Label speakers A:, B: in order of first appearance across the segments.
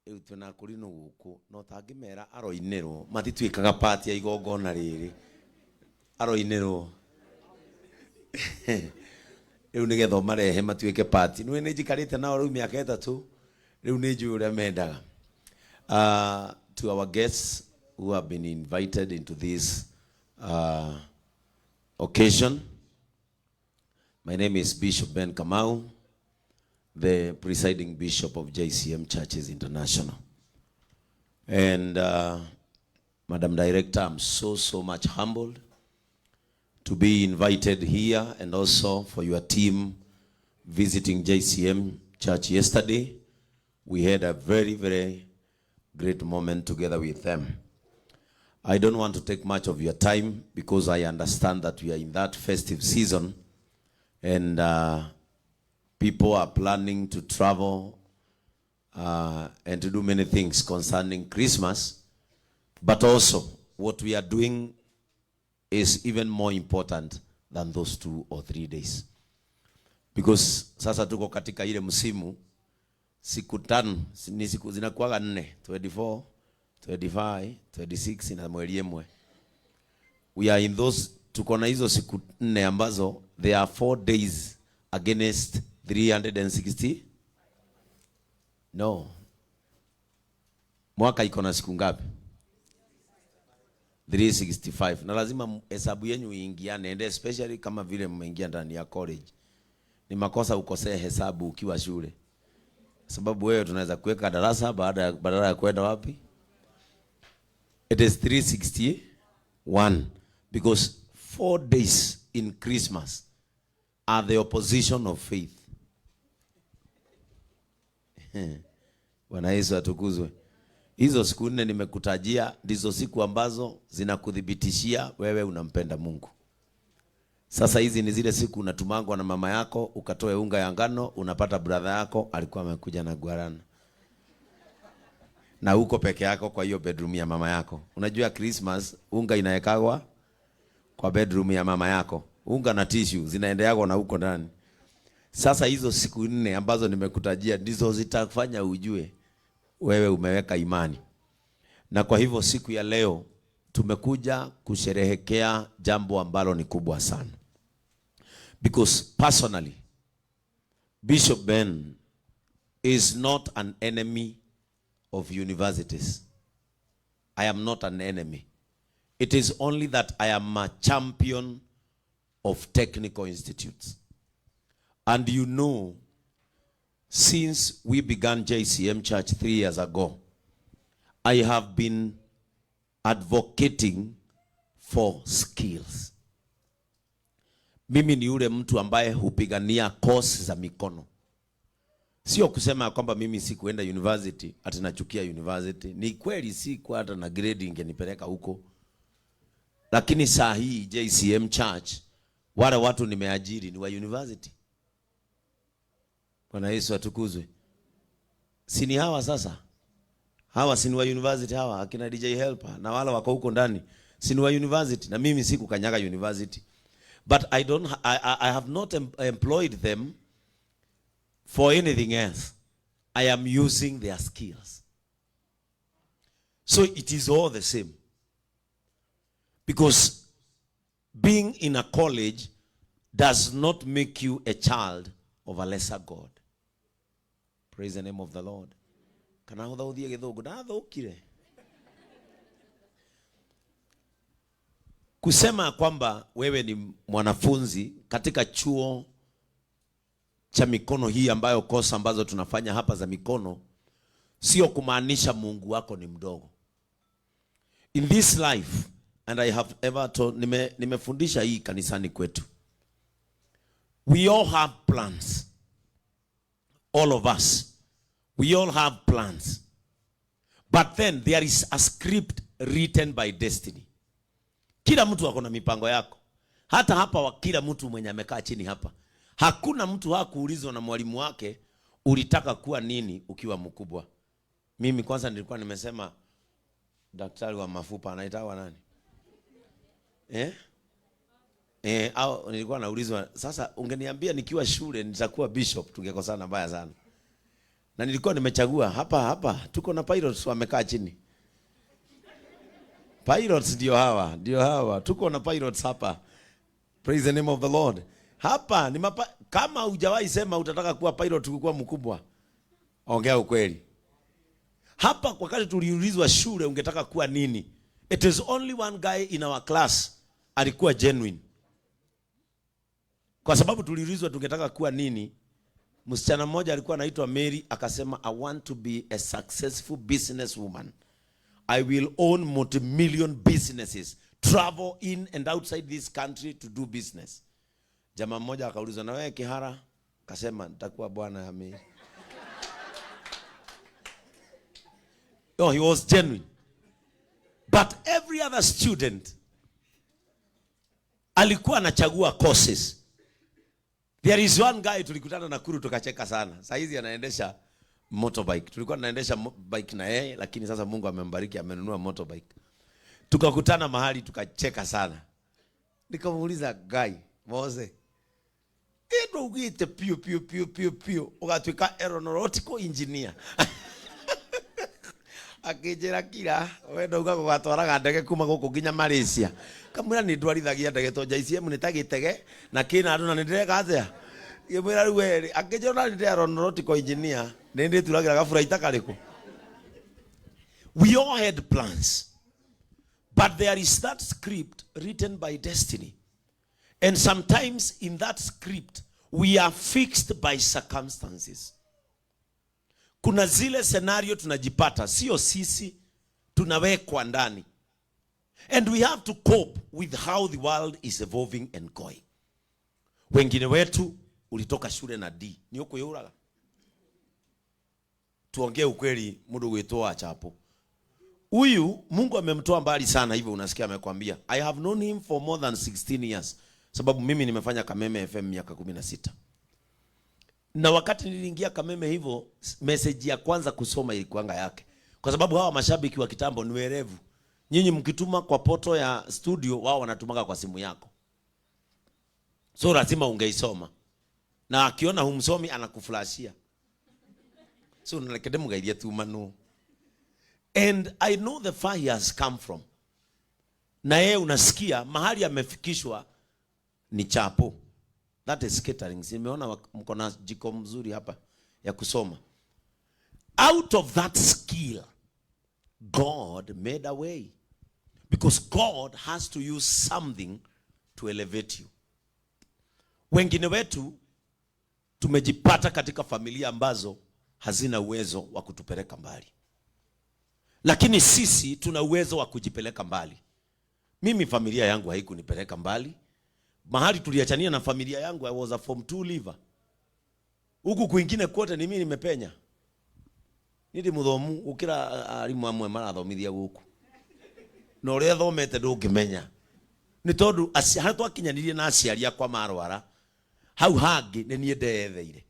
A: Rĩu twĩna akũrinũ gũkũ no tangĩmera aroinĩrwo matituĩkaga part ya igongona rĩrĩ aroinĩrwo rĩu nĩgetha ũmarehe matuĩke part nĩwe nĩ njikarĩte nao rĩu mĩaka 3 rĩu nĩ njũĩ ũrĩa mendaga. To our guests who have been invited into this occasion, my name is Bishop Ben Kamau, the presiding bishop of JCM Churches International. And Madam Director, I'm so, so much humbled to be invited here and also for your team visiting JCM Church yesterday. We had a very, very great moment together with them. I don't want to take much of your time because I understand that we are in that festive season and people are planning to travel and to do many things concerning Christmas. But also, what we are doing is even more important than those 2 or 3 days. Because sasa tuko katika ile msimu, siku tano, ni siku zinakuwaga 4, 24, 25, 26 na mweri ĩmwe. We are in those, tuko na hizo siku 4 ambazo there are 4 days against 360. No. Mwaka iko na siku ngapi? 365. Na lazima hesabu yenu iingiane, and especially kama vile mmeingia ndani ya college. Ni makosa ukosee hesabu ukiwa shule. Sababu wewe tunaweza kuweka darasa badala ya kwenda wapi? It is 361 because 4 days in Christmas are the opposition of faith. Bwana Yesu atukuzwe. Hizo siku 4 nimekutajia ndizo siku ambazo zinakuthibitishia wewe unampenda Mungu. Sasa hizi ni zile siku unatumangwa na mama yako ukatoe unga ya ngano, unapata brother yako alikuwa amekuja na guarana. Na uko peke yako kwa hiyo bedroom ya mama yako. Unajua Christmas unga inaekagwa kwa bedroom ya mama yako. Unga na tissue zinaendeagwa na huko ndani. Sasa hizo siku 4 ambazo nimekutajia ndizo zitafanya ujue wewe umeweka imani. Na kwa hivyo siku ya leo tumekuja kusherehekea jambo ambalo ni kubwa sana. Because personally, Bishop Ben is not an enemy of universities. I am not an enemy. It is only that I am a champion of technical institutes. And you know, since we began JCM Church 3 years ago, I have been advocating for skills. Mimi ni yule mtu ambaye hupigania course za mikono. Sio kusema kwamba mimi sikuenda university, ati nachukia university. Ni kweli sikuwa hata na grade ingenipeleka huko. Lakini saa hii JCM Church, wale watu nimeajiri ni wa university. Bwana Yesu atukuzwe. Si ni hawa sasa? Hawa si ni wa university hawa, akina DJ Helper na wale wako huko ndani. Si ni wa university na mimi sikukanyaga university. But I don't, I have not employed them for anything else. I am using their skills. So it is all the same. Because being in a college does not make you a child of a lesser God. Praise the name of the Lord. Kana hotha uthie githungu ndathukire. Kusema kwamba wewe ni mwanafunzi katika chuo cha mikono hii ambayo kosa ambazo tunafanya hapa za mikono, sio kumaanisha Mungu wako ni mdogo. In this life, and I have ever told, nimefundisha hii kanisani kwetu. We all have plans. All of us. We all have plans. But then there is a script written by destiny. Kila mtu ako na mipango yako. Hata hapa wa kila mtu mwenye amekaa chini hapa. Hakuna mtu hakuulizwa na mwalimu wake ulitaka kuwa nini ukiwa mkubwa. Mimi kwanza nilikuwa nimesema daktari wa mafupa anaitwa nani? Au nilikuwa naulizwa sasa, ungeniambia nikiwa shule nitakuwa bishop tungekosana mbaya sana. Na nilikuwa nimechagua hapa hapa, tuko na pilots wamekaa chini. Pilots ndio hawa, ndio hawa. Tuko na pilots hapa. Praise the name of the Lord. Hapa ni kama hujawahi sema utataka kuwa pilot ukikuwa mkubwa, ongea ukweli. Hapa wakati tuliulizwa shule ungetaka kuwa nini, it is only one guy in our class alikuwa genuine. Kwa sababu tuliulizwa tungetaka kuwa nini, msichana mmoja alikuwa anaitwa Mary akasema, "I want to be a successful businesswoman. I will own multi-million businesses, travel in and outside this country to do business." Jamaa mmoja akaulizwa, "Na wewe Kihara?" Akasema, "Nitakuwa bwana ya Mary." Oh, he was genuine. But every other student alikuwa anachagua courses. There is one guy tulikutana Nakuru tukacheka sana. Saa hizi anaendesha motorbike. Tulikuwa tunaendesha bike na yeye, lakini sasa Mungu amembariki amenunua motorbike. Tukakutana mahali tukacheka sana. Nikamuuliza, "Guy, Mose, endo ugite piu piu piu piu piu ugatuika aeronautical engineer." Akinjira, "Kira we ndauga gugatwaraga ndege kuma guku nginya Malaysia." Kamwira, "Ni ndwarithagia ndege to JCM ni ta gitege na kina andu na ni ndireka atia." Ngimwira, "Riu we," akinjira, "na ndi aeronautical engineer ni ndituragira gaburaita kariku." We all had plans, but there is that script written by destiny, and sometimes in that script we are fixed by circumstances. Kuna zile scenario tunajipata, sio sisi, tunawekwa ndani. And we have to cope with how the world is evolving and going. Wengine wetu ulitoka shule na D. Ni ukwiyuraga. Tuongee ukweli, mundu gwitwo Chapo. Huyu Mungu amemtoa mbali sana, hivyo unasikia amekwambia, "I have known him for more than 16 years." Sababu mimi nimefanya Kameme FM miaka 16. Na wakati niliingia Kameme hivyo, message ya kwanza kusoma ilikuanga yake. Kwa sababu hawa mashabiki wa kitambo ni werevu. Nyinyi mkituma kwa portal ya studio, wao wanatumaga kwa simu yako. So lazima ungeisoma. Na akiona humsomi anakuflashia. So nalekede mugairia tu manu. And I know the far he has come from. Na yeye unasikia mahali amefikishwa ni Chapo. That is catering. Nimeona mko na jiko mzuri hapa ya kusoma. Out of that skill, God made a way. Because God has to use something to elevate you. Wengine wetu tumejipata katika familia ambazo hazina uwezo wa kutupeleka mbali. Lakini sisi tuna uwezo wa kujipeleka mbali. Mimi familia yangu haikunipeleka mbali. Mahali tuliachania na familia yangu, I was a form 2 leaver. Huku kwingine kote ni mimi nimepenya. Nindi muthomu ukira arimu amwe marathomithia guku. Na uria thomete ndungimenya. Ni tondu haria twakinyanirie na aciari akwa marwara, hau hangi ni niĩ ndeyetheire.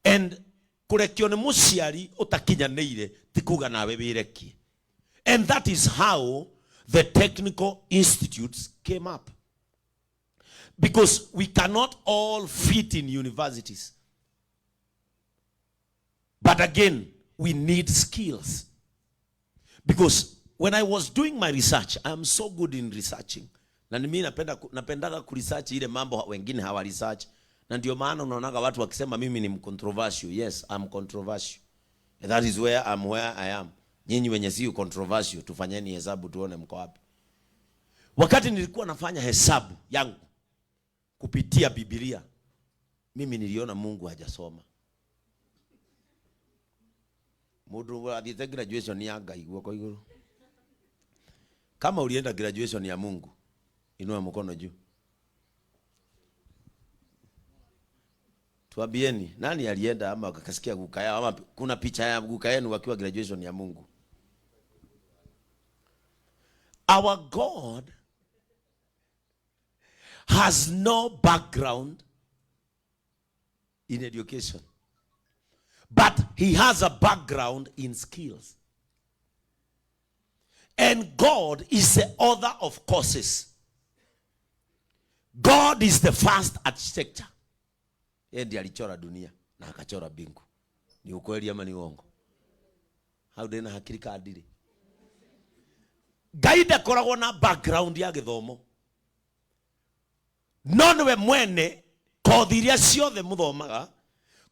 A: And kurekio ni muciari utakinyanĩire ti kuga nawe wirekie. And that is how the technical institutes came up. Because we cannot all fit in universities. But again, we need skills. Because when I was doing my research, I am so good in researching. Na mimi napendaga kuresearch ile mambo wengine hawa research. Na ndio maana unaonaga watu wakisema mimi ni controversial. Yes, I'm controversial. And that is where I'm where I am. Nyinyi wenye si controversial, tufanyeni hesabu tuone mko wapi. Wakati nilikuwa nafanya hesabu yangu kupitia Biblia, mimi niliona Mungu hajasoma. Mundu athiete graduation ya Ngai guoko iguru. Kama ulienda graduation ya Mungu, inua mkono juu. Tuambieni, nani alienda ama akasikia guka yao, ama kuna picha ya guka yenu wakiwa graduation ya Mungu? Our God has no background in education, but he has a background in skills. And God is the author of courses. God is the first architecture. Yeye ndiye alichora dunia na akachora mbingu. Ni ukweli ama ni uongo? Hau ndĩ na hakiri ka ndirĩ? Ngai ndakoragwo na background ya gĩthomo, no nĩwe mwene kothi iria ciothe mũthomaga,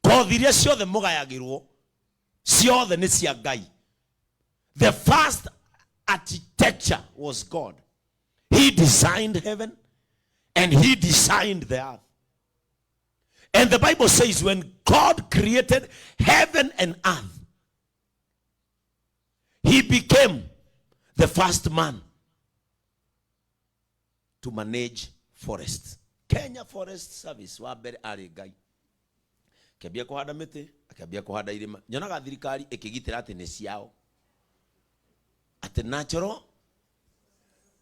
A: kothi iria ciothe mũgayagĩrwo, ciothe nĩ cia Ngai. The first architecture was God. He designed heaven and he designed the earth. And the Bible says when God created heaven and earth, he became the first man to manage forests. Kenya Forest Service wa mbere arĩ Ngai. Akĩambia kũhanda mĩtĩ, akĩambia kũhanda irĩma. Nyonaga thirikari ĩkĩgitĩra atĩ nĩ ciao, atĩ natural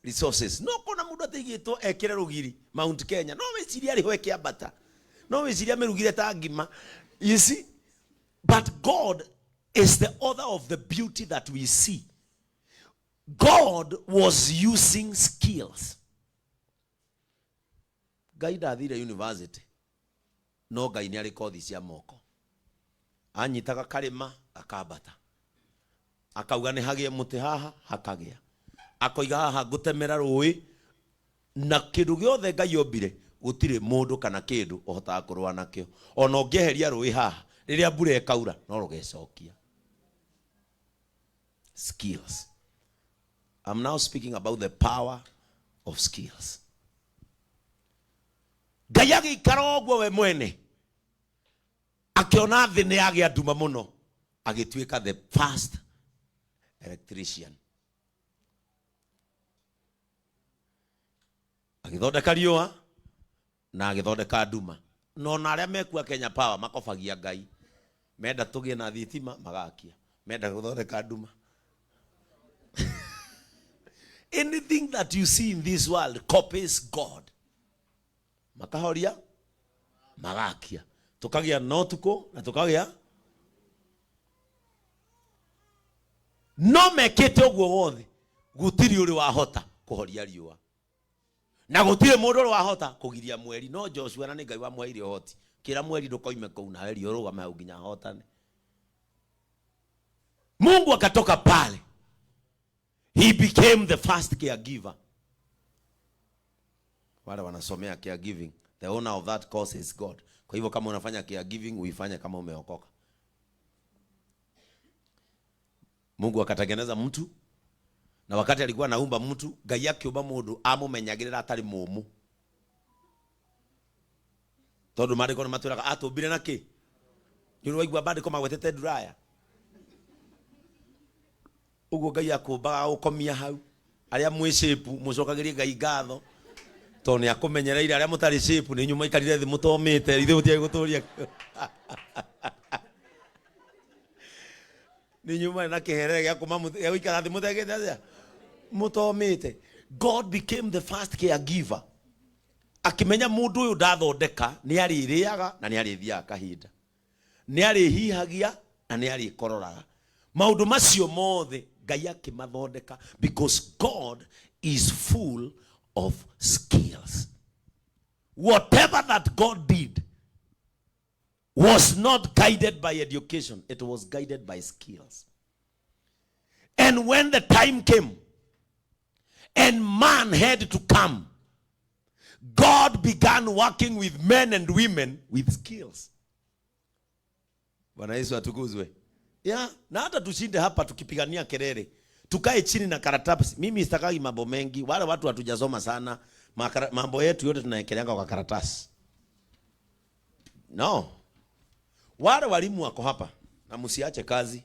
A: resources. No kona mũndũ ateigĩtwo ekĩre rũgiri Mount Kenya, no wĩcirie arĩho ĩkĩambata, no wĩcirie amĩrugire ta ngima. You see, but God is the author of the beauty that we see. God was using skills. Ngai ndathire university, no Ngai nĩ arĩ kothi cia moko. Anyitaga karĩma gakambata, akauga nĩ hagĩe mũtĩ haha, hakagĩa, akoiga haha ngũtemera rũĩ, na kĩndũ gĩothe Ngai ombire gũtirĩ mũndũ kana kĩndũ ũhotaga kũrũa nakĩo. Ona ũngĩeheria rũĩ haha, rĩrĩa mbura ĩkaura no rũgecokia. Skills. I'm now speaking about the power of skills. Ngai agĩikara ũguo we mwene, akĩona thĩ nĩ yagĩa nduma mũno, agĩtuĩka the first electrician. Agĩthondeka riũa na agĩthondeka nduma. Na ona arĩa mekua Kenya Power makobagia Ngai. Menda tũgĩe na thitima magakia, menda gũthondeka nduma. Anything that you see in this world copies God. Makahoria, magakia, tukagia na ũtukũ na tukagia no mekĩte ũguo wothe, gũtirĩ ũrĩ wahota kũhoria riũa na gũtirĩ mũndũ ũrĩ wahota kũgiria mweri. No Joshua na nĩ Ngai wamũheire ũhoti, kĩra mweri ndũkoime kũu, nawe riũa rũgame hau nginya hotane. Mungu akatoka pale, he became the first caregiver. Wale wanasomea caregiving, the owner of that course is God. Kwa hivyo kama unafanya caregiving, uifanye kama umeokoka. Mungu akatengeneza mtu, na wakati alikuwa anaumba mtu, Ngai akiumba mundu amumenyagirira atari mumu, tondu maandiko nĩ matwĩraga atũmbire na kĩ. Nĩ ũrĩ waigua maandĩko magwetete nduraya ũguo? Ngai akũmbaga gũkomia hau. Arĩa mwĩ shape mũcokagĩrie Ngai ngatho tondũ nĩ akũmenyereire. Arĩa mũtarĩ shape, nĩ inyuĩ maikarire thĩ mũtomĩte, ithuĩ mũtiarĩ gũtũria, nĩ inyuĩ marĩ na kĩherere gĩa kuma gĩa gũikara thĩ mũtegĩte atĩa, mũtomĩte. God became the first caregiver. Akĩmenya mũndũ ũyũ ndathondeka nĩ arĩrĩaga na nĩ arĩthiaga kahinda, nĩ arĩhihagia na nĩ arĩkororaga. Maũndũ macio mothe Ngai akĩmathondeka, because God is full of skills. Whatever that God did was not guided by education, it was guided by skills. And when the time came and man had to come, God began working with men and women with skills. Bwana Yesu atukuzwe. Yeah, na hata tushinde hapa tukipigania kelele, tukae chini na karatasi. Mimi sitakagi mambo mengi, wale watu hatujasoma sana, mambo yetu yote tunaekeleanga kwa karatasi. No. Wale walimu wako hapa na msiache kazi.